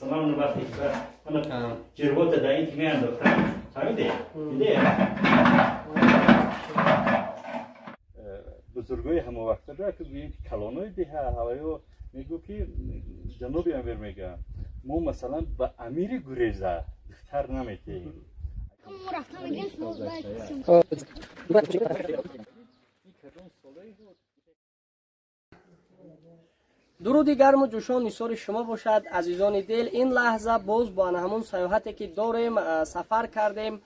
Масалан, он вақте ки ҷирбота дар ин ки меандохтам, фаҳмиде? Диде? Бузургои ҳама вақта да ки гӯем ки калонои деҳа ҳаваё мегӯ ки ҷаноби амир мега мо масалан ба амири гуреза духтар наметиҳем. Дуруди гарму ҷӯшон нисори шумо бошад, азизони дил. Ин лаҳза боз бо ҳамон саёҳате ки дорем сафар кардем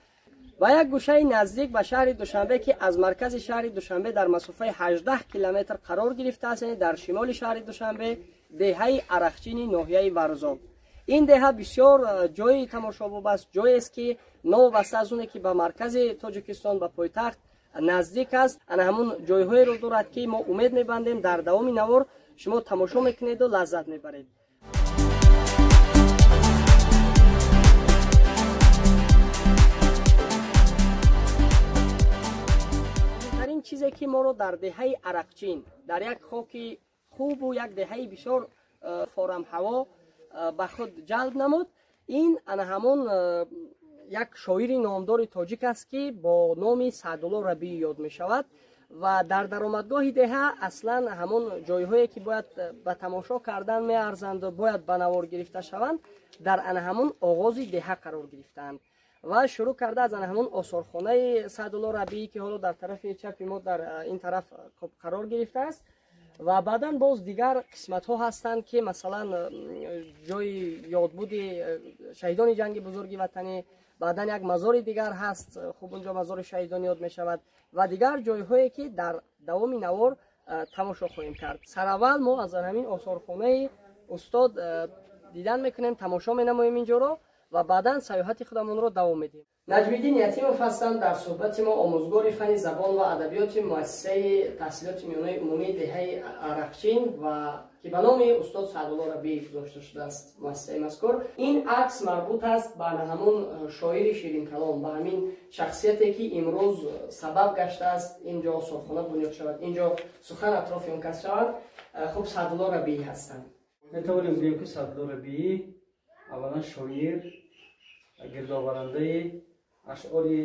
ба як гӯшаи наздик ба шаҳри Душанбе, ки аз маркази шаҳри Душанбе дар масофаи 18 километр қарор гирифтааст, яъне дар шимоли шаҳри Душанбе, деҳаи Арақчини ноҳияи Варзоб. Ин деҳа бисёр ҷои тамошобоб аст, ҷоест ки новобаста аз оне ки ба маркази Тоҷикистон, ба пойтахт наздик аст, ана ҳамун ҷойҳоеро дорад ки мо умед мебандем дар давоми навор шумо тамошо мекунеду лаззат мебаред. Муҳимтарин чизе ки моро дар деҳаи Арақчин, дар як хоки хубу як деҳаи бисёр форамҳаво ба худ ҷалб намуд, ин ана ҳамон як шоири номдори тоҷик аст ки бо номи Саъдулло Рабиӣ ёд мешавад ва дар даромадгоҳи деҳа аслан ҳамон ҷойҳое ки бояд ба тамошо кардан меарзанду бояд ба навор гирифта шаванд, дар ана ҳамон оғози деҳа қарор гирифтаанд ва шурӯъ карда аз ана ҳамон осорхонаи Саъдулло Рабиӣ ки ҳоло дар тарафи чапи мо дар ин тараф қарор гирифтааст ва баъдан боз дигар қисматҳо ҳастанд ки масалан ҷои ёдбуди шаҳидони ҷанги бузурги ватанӣ, баъдан як мазори дигар ҳаст, хуб унҷо мазори шаҳидон ёд мешавад ва дигар ҷойҳое ки дар давоми навор тамошо хоҳем кард. Сараввал мо аз ҳамин осорхонаи устод дидан мекунем, тамошо менамоем инҷоро ва баъдан саёҳати худамонро давом медиҳем. Наҷмиддин Ятимов ҳастанд дар суҳбати мо, омӯзгори фани забон ва адабиёти муассисаи таҳсилоти миёнаи умумии деҳаи Арақчин ва ки ба номи устод Саъдулло Рабиӣ гузошта шудааст муассисаи мазкур. Ин акс марбут аст ба ҳамон шоири ширинкалом, ба ҳамин шахсияте ки имрӯз сабаб гаштааст инҷо осорхона бунёд шавад, инҷо сухан атрофи он кас шавад. Хуб, Саъдулло Рабиӣ ҳастанд. Метавонем гӯем ки Саъдулло Рабиӣ аввалан шоир, гирдоварандаи ашъори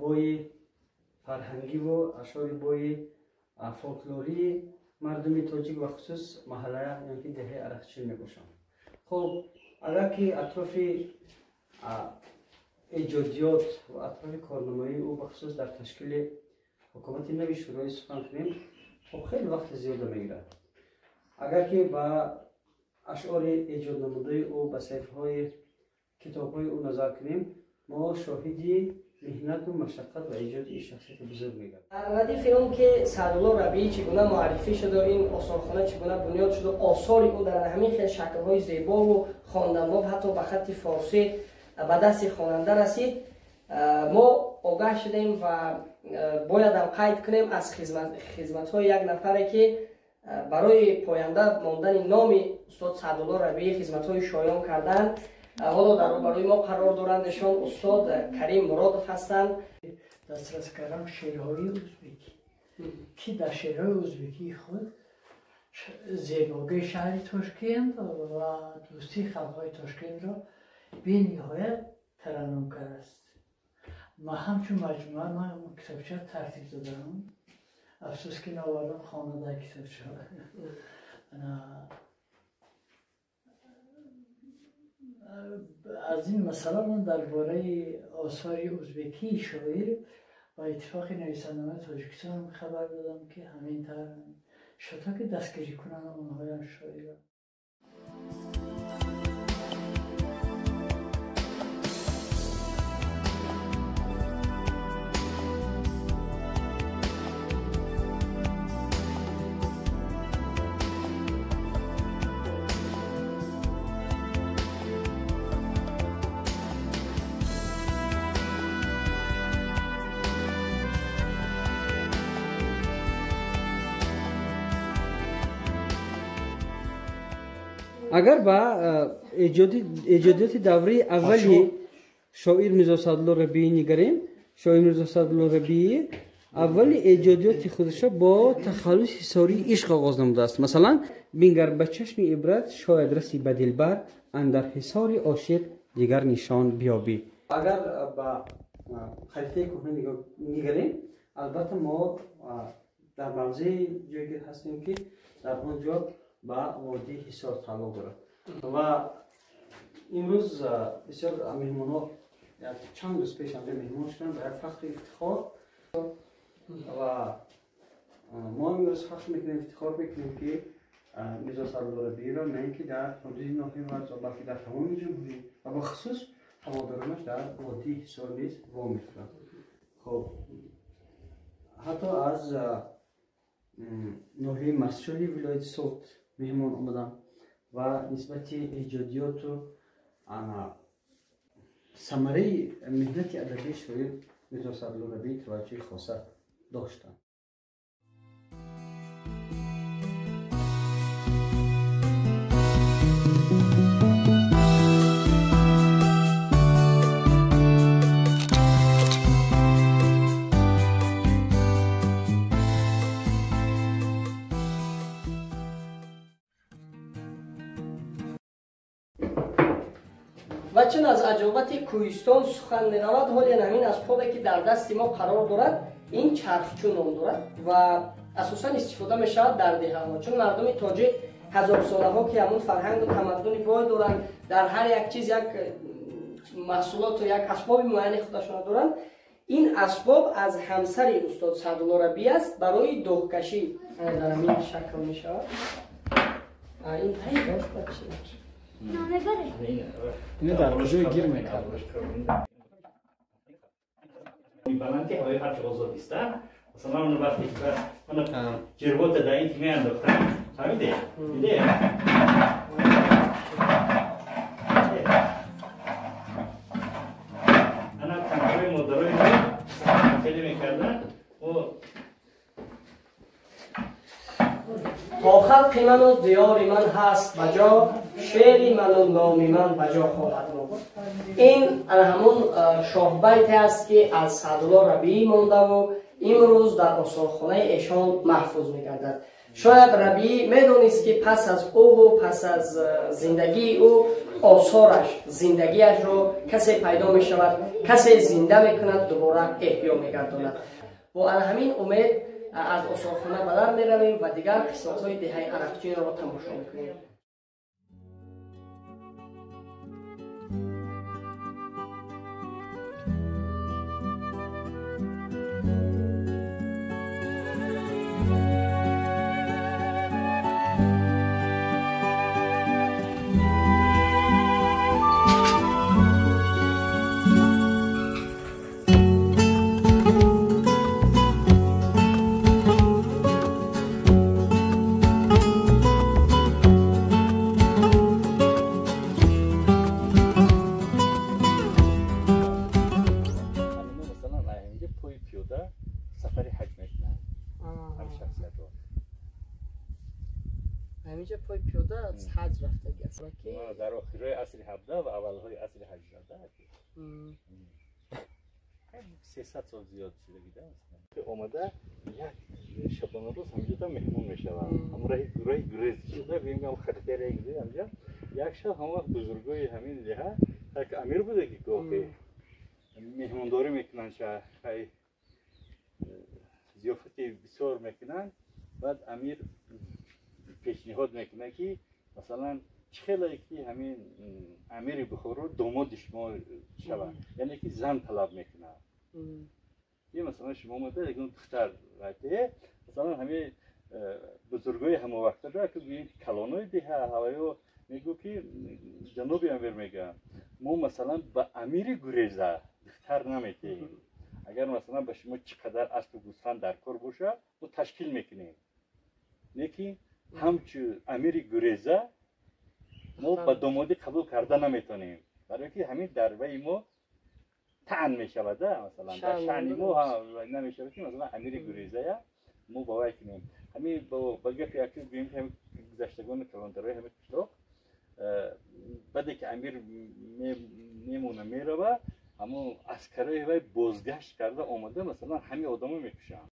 бои фарҳангиву ашъори бои фолклории мардуми тоҷик ва хусус маҳалла ёки деҳаи Арақчин мебошанд. Хуб, агар ки атрофи эҷодиёт ва атрофи корнамоии ӯ бахусус дар ташкили ҳукумати нави шӯроӣ сухан кунем, хуб хеле вақти зиёда мегирад. Агар ки ба ашъори эҷоднамудаи ӯ, ба саҳифаҳои китобҳои ӯ назар кунем, мо шоҳиди меҳнату машаққат ва эҷоди ин шахсияти бузург мегардем. Дар радифи он ки Саъдулло Рабиӣ чӣ гуна муаррифӣ шуду ин осорхона чӣ гуна бунёд шуду осори ӯ дар ҳамин хел шаклҳои зебову хонданбоб ҳатто ба хатти форсӣ ба дасти хонанда расид, мо огаҳ шудем ва боядам қайд кунем аз хизматҳои як нафаре ки барои поянда мондани номи устод Саъдулло Рабиӣ хизматҳои шоён карданд. Ҳоло дар рӯбарӯи мо қарор доранд эшон устод Карим Муродов ҳастанд. Дастрас кардам шеърҳои ӯзбекӣ, ки дар шеърҳои ӯзбекии худ зебогии шаҳри Тошкент ва дӯстии халқҳои Тошкентро бениҳоят тараннум кардааст. Ман ҳамчун маҷмӯа ман китобча тартиб додам. Афсӯс ки наовардам хона дар китобча. Аз ин масъала ман дар бораи осори ӯзбекии шоир ба иттифоқи нависандагони Тоҷикистон хабар додам, ки ҳамин тавр шуд ки дастгирӣ кунанд онҳоям шоирро. Агар ба эҷодиёти давраи аввали шоир Мирзо Саъдулло Рабиӣ нигарем, шоир Мирзо Саъдулло Рабиӣ Аввали эҷодиёти худашро бо тахаллуси ҳисории ишқ оғоз намудааст. Масалан, бингар ба чашми ибрат, шояд раси ба дилбар, андар ҳисори ошиқ дигар нишон биёбӣ. Агар ба харитаи кӯҳна нигарем, албатта мо дар мавзеи ҷойгир ҳастем, ки дар он ҷо ба водии Ҳисор тааллуқ дорад. Ва имрӯз бисёр меҳмонҳо чанд рӯз пеш ҳамҷо меҳмон шуданд ба як фахру ифтихор, ва мо имрӯз фахр мекунем, ифтихор мекунем, ки Мирзо Саъдулло Рабииро на ин ки дар ҳудуди ноҳияи Варзоб, балки дар тамоми ҷумҳурӣ ва бахусус ҳаводоронаш дар водии Ҳисор низ вомехӯранд. Хоб, ҳатто аз ноҳияи Мастчоҳи вилояти Суғд меҳмон омаданд ва нисбати эҷодиёту самараи меҳнати адабии шоир Мирзо Саъдулло Рабиӣ таваҷҷӯҳи хоса доштанд. Ва чун аз аҷобати кӯҳистон сухан меравад, ҳоле ҳамин асбобе ки дар дасти мо қарор дорад, ин чархчӯ ном дорад ва асосан истифода мешавад дар деҳаҳо, чун мардуми тоҷик ҳазорсолаҳо ки ҳамун фарҳангу тамаддуни бой доранд, дар ҳар як чиз як маҳсулоту як асбоби муайяни худашонро доранд. Ин асбоб аз ҳамсари устод Саъдулло Рабиӣ аст, барои доғкашӣ дар ҳамин шакл мешавад. Ин дошт ба чӣ? Ино дар куҷое гир мекард? Баланди ҳавои ҳарчи озод иста. Масалан, он вақте ки ҷирбота дар ин ки меандохтанд, фаҳмиде? Диде? Ана танҳои модарои мо хеле мекарданд. То халқи ману диёри ман ҳаст ба ҷо, шеъри ману номи ман ба ҷо хоҳад монд. Ин ҳамун шоҳбайте аст, ки аз Саъдулло Рабиӣ мондаву имрӯз дар осорхонаи эшон маҳфуз мегардад. Шояд Рабиӣ медонист, ки пас аз ӯву пас аз зиндагии ӯ осораш, зиндагиашро касе пайдо мешавад, касе зинда мекунад, дубора эҳё мегардонад. Бо ҳамин умед аз осорхона ба дар меравем ва дигар қисматҳои деҳаи Арақчинро тамошо мекунем. ҳаминҷа пой пиёда аз ҳаҷ рафтагӣ аст. Дар охирҳои асри 17 ва аввалҳои асри 18 300 сол зиёд шудагида. Омада як шабонарӯз ҳамҷода меҳмон мешавад. Ҳамроҳи гурӯҳи гурез шуда, гӯем ҳам харитаи гурез ҳамҷа. Як шаб ҳам вақт бузургои ҳамин деҳа як амир буда, ки гоҳе меҳмондорӣ мекунанд, хай зиёфати бисёр мекунанд. Баъд амир пешниҳод мекунад, ки масалан чӣ хеле ки ҳамин амири Бухоро домоди шумо шавад, яъне ки зан талаб мекунад. И масалан шумо омада ягон духтар масалан ҳамин бузургои ҳамовақтада ки гӯем ки калонои деҳа ҳаваё мегӯ, ки ҷаноби амир мега, мо масалан ба амири гуреза духтар наметиҳем. Агар масалан ба шумо чӣ қадар аспу гӯсфанд дар кор бошад, мо ташкил мекунем, лекин ҳамчун амири гуреза мо ба домодӣ қабул карда наметонем, барои ки ҳамин дар ваи мо таън мешавад, масалан дар шаъни мо намешавад, ки масалан амири гурезая мо ба вай кунем. Ҳамин ба гапи яке гӯем, ки ҳамин гузаштагони калондарои ҳамин қишлоқ баъде ки амир мемона мерава, Ҳамон аскарои вай бозгашт карда омада, масалан, ҳамин одамо мекушанд.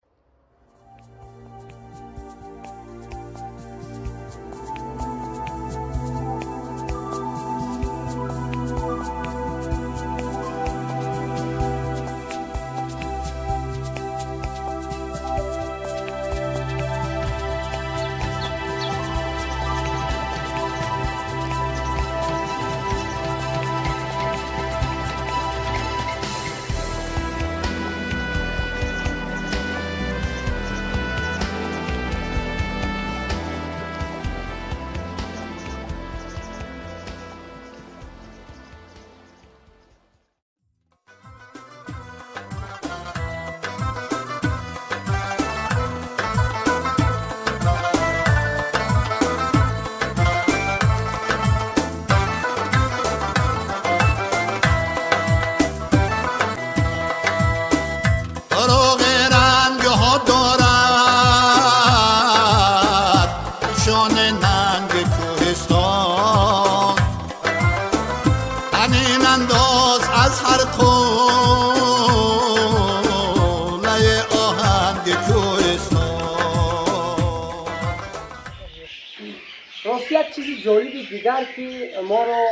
Ҷолиби дигар ки моро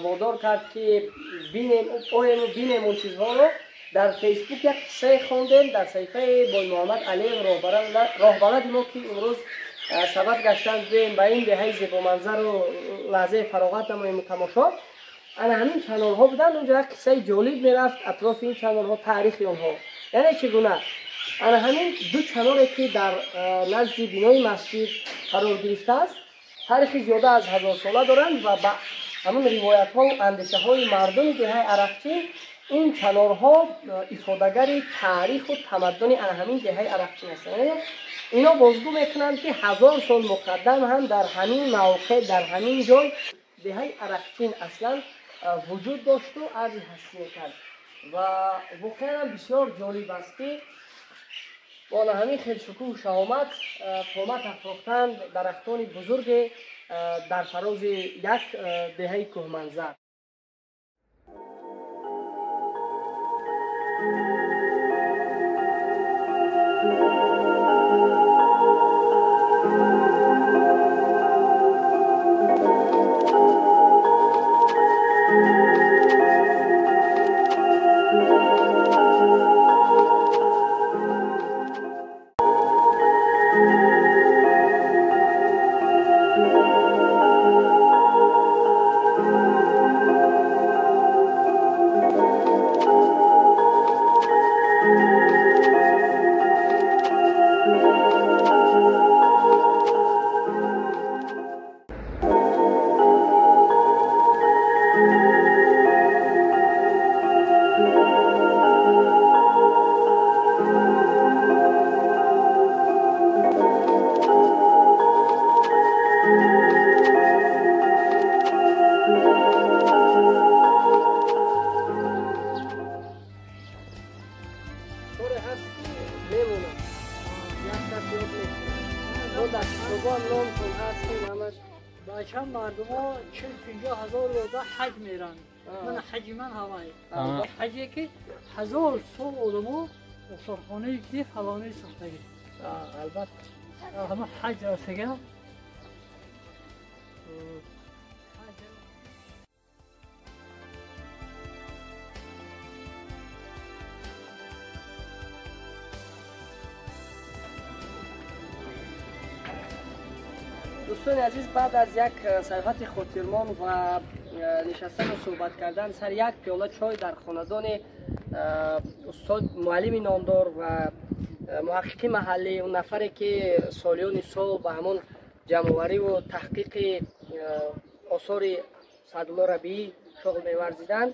водор кард ки бинем, оем бинем он чизҳоро, дар Фейсбук як қиссае хондем дар саҳифаи Боймуҳаммад Алиев, роҳбалади мо, ки имрӯз сабаб гаштанд биёем ба ин деҳаи зебоманзару лаҳзаи фароғат намоему тамошо. Ана ҳамин чанорҳо буданд. Онҷо як қиссаи ҷолиб мерафт атрофи ин чанорҳо, таърихи онҳо, яъне чӣ гуна ана ҳамин ду чаноре ки дар назди бинои масҷид қарор гирифтааст, таърихи зиёда аз ҳазорсола доранд ва ба ҳамон ривоятҳову андешаҳои мардуми деҳаи Арақчин ин чанорҳо ифодагари таъриху тамаддуни ана ҳамин деҳаи Арақчин ҳастанд. Ино бозгӯ мекунанд, ки 1000 сол муқаддам ҳам дар ҳамин мавқеъ, дар ҳамин ҷой деҳаи Арақчин аслан вуҷуд дошту арзи ҳастӣ мекард. Ва воқеан ҳам бисёр ҷолиб аст, ки бо ҳамин хел шукӯҳу шаҳомат қомат афрохтанд дарахтони бузурге дар фарози як деҳаи кӯҳманзар. Бача мардумо 40-50 ҳазор ода ҳаҷ меранд. Ман ҳаҷи ман ҳавай. Ҳаҷе ки 1000 сол одамо осорхонае ки фалонӣ сохтагӣ. Албатта. Ҳама ҳаҷ расага. Дӯстони азиз, баъд аз як саёҳати хотирмон ва нишастану суҳбат кардан сари як пиёла чой дар хонадони устод муаллими номдор ва муҳаққиқи маҳаллӣ, он нафаре ки солиёни сол ба ҳамон ҷамъовариву таҳқиқи осори Саъдулло Рабиӣ шуғл меварзиданд,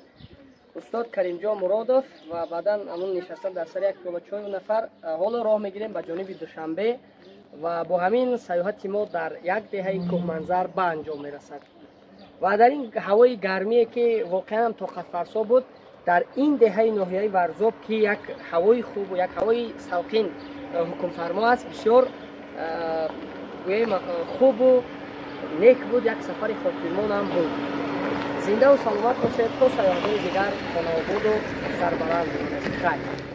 устод Каримҷон Муродов, ва баъдан ҳамон нишастан дар сари як пиёла чой он нафар, ҳоло роҳ мегирем ба ҷониби Душанбе ва бо ҳамин саёҳати мо дар як деҳаи кӯҳманзар ба анҷом мерасад. Ва дар ин ҳавои гармие ки воқеан тоқатфарсо буд, дар ин деҳаи ноҳияи Варзоб, ки як ҳавои хубу як ҳавои салқин ҳукмфармо аст, бисёр гӯем хубу нек буд, як сафари хотирмонам буд. Зиндаву саломат бошед, то сайёҳатҳои дигар, хонаободу сарбаланд бошед. Хайр.